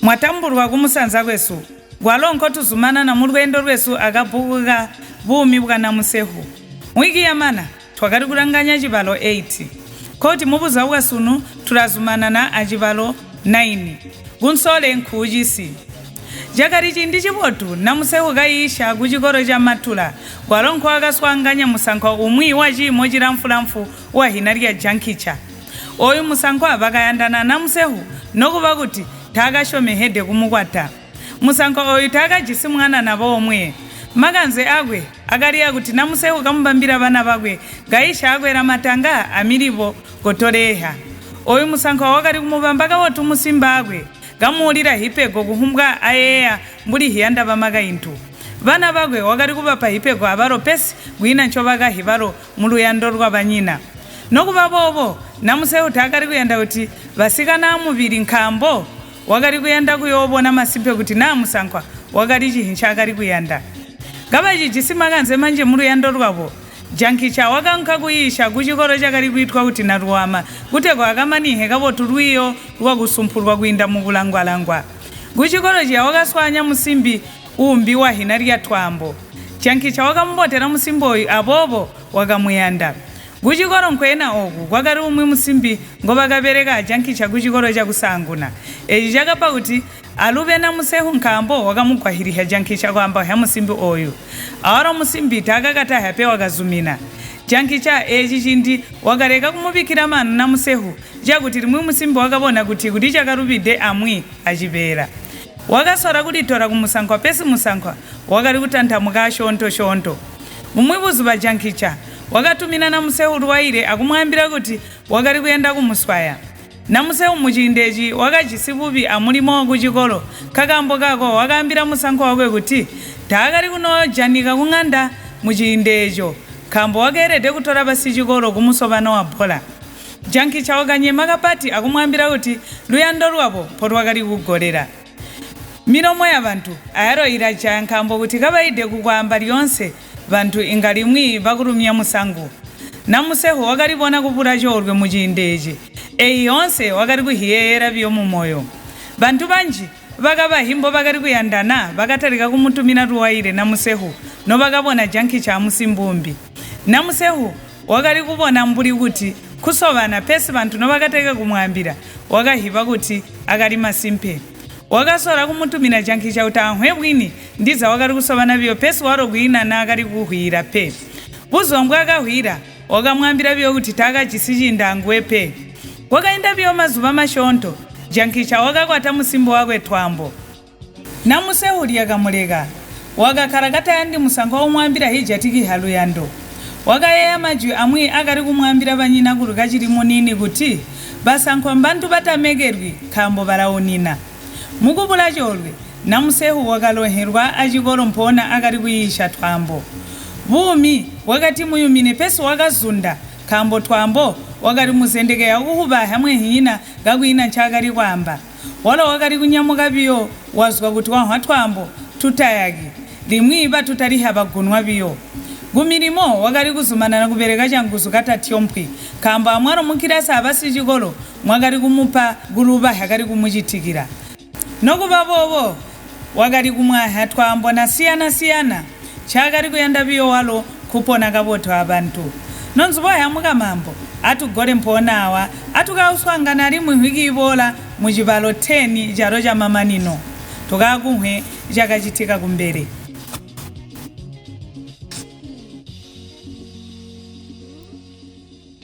Mwatambulwa kumusanza kwesu, kwalo nkotuzumanana mulweendo lwesu akabbuku ka Buumi bwa Namusehu. Mwiki yamana twakali kulanganya cibalo 8. Nkokuti mubuzuba bwasunu tulazumanana acibalo 9. Kunsole nkuucisi. Cakali ciindi cibotu Namusehu kayiisya kucikolo ca Matula kwalo nkwaakaswaanganya musankwa umwi waciimo cilamfu-lamfu wahina lya Jankicha. Ooyu musankwa bakayandana a Namusehu nokuba kuti taakasyomehede kumukwata. Musankwa ooyu taakajisi mwana naba omwe. Makanze aakwe akali akuti Namusehu kamubambila bana bakwe kaisha akwela matanga amilibo kotoleha. Ooyu musankwa wakali kumubamba kabotu musimbaakwe, kamuulila hipego kuhumbwa ayeeya mbuli hiyanda bamakaintu. Bana bakwe wakali kubapa hipego abalo pesi kwiina ncobakahi balo muluyando lwa banyina. Nokuba boobo, Namusehu taakali kuyanda kuti basikane amubili nkaambo wakali kuyanda kuyoobona masimpe kuti naa musankwa wakali cihi ncaakali kuyanda. Kabacijisi makanze manji muluyando lwabo, Jankicha wakaunka kuyiisha kucikolo cakali kwiitwa kuti Naluama kutegwa akamanihe kabotu lwiiyo lwakusumpulwa kwiinda mukulangwa-langwa. Kucikolo ciya wakaswaanya musimbi uumbi wahina lya Twaambo. Jankicha wakamubotela musimbi ooyu aboobo wakamuyanda. Kucikolo nkweena ooku kwakali umwi musimbi ngobakabeleka a Jankicha kucikolo cakusaanguna. Eeci cakapa kuti alube Namusehu nkaambo wakamugwahilihya Jankicha kwaamba hya musimbi ooyu. Awalo musimbi taakakatahya pe wakazumina. Jankicha eeci ciindi wakaleka kumubikkila maanu Namusehu cakuti limwi musimbi wakabona kuti kuli cakalubide amwi acibeela. Wakasola kulitola kumusankwa pesi musankwa wakali kutantamuka asyoonto-syoonto. Bumwi buzuba Jankicha wakatumina Namusehu luwaile akumwaambila kuti wakali kuyanda kumuswaya. Namusehu muciindi eeci wakajisi bubi amulimo wakucikolo, nkakaambo kaako wakaambila musankwa wakwe kuti taakali kunoojanika kuŋanda muciindi eeco nkaambo wakeelede kutola basicikolo kumusobano wabbola. Jankicha wakanyema kapati akumwaambila kuti luyando lwabo mpolwakali kugolela. Milomo yabantu ayalo ilajaya nkaambo kuti kabaide kukwaamba lyoonse bantu inga limwi bakulumya musangu. Namusehu wakalibona kubula coolwe muciindi eeci. Eeyi yoonse wakali kuhiyeeyela biyo mumoyo. Bantu banji bakabahi mbobakali kuyandana bakatalika kumutumina luwaile Namusehu nobakabona Jankicha amusimbi umbi. Namusehu wakali kubona mbuli kuti nkusobana pesi bantu nobakatalika kumwaambila wakahiba kuti akali masimpe. Wakasola kumutumina Jankicha kuti anhwe bwini ndiza wakali kusobana biyo pesi walo kwiina naakali kuhwiila pe. Buzuba mbwaakahwiila wakamwaambila biyo kuti taakajisi ciindi anguwe pe. Kwakainda biyo mazuba masyoonto, Jankicha wakakwata musimbi wakwe Twaambo. Namusehu lyakamuleka. Wakakkala katayandi musankwa uumwaambila hijatikiha luyando. Wakayeeya majwi amwi aakali kumwaambila banyinakulu kacili muniini kuti, Basankwa mbantu batamekelwi nkaambo balaunina. Mukubula coolwe, Namusehu wakalonhelwa acikolo mpoona akali kuyiisha Twaambo. Buumi bwakati muyumine pesi wakazunda nkaambo Twaambo wakali muzendekeya kuhubahya mwenhinyina kakwiina ncaakali kwaamba. Walo wakali kunyamuka biyo wazwa kuti wanhwa twaambo tutayaki limwi batutaliha bagunwa biyo. Kumilimo wakali kuzumanana kubeleka canguzu katatyompwi nkaambo amwalo mukkilasi abasicikolo mwakali kumupa kuluba hyakali kumucitikila. Nokuba boobo, wakali kumwahya twaambo nasiyana-siyana. Ncaakali kuyanda biyo walo nkupona kabotu abantu. Nonzubo hyamukamambo, atugole mpoona aawa, atukauswaangane alimwi nhwiki iboola mucibalo 10 calo camamanino. Tukaakunhwe cakacitika kumbele.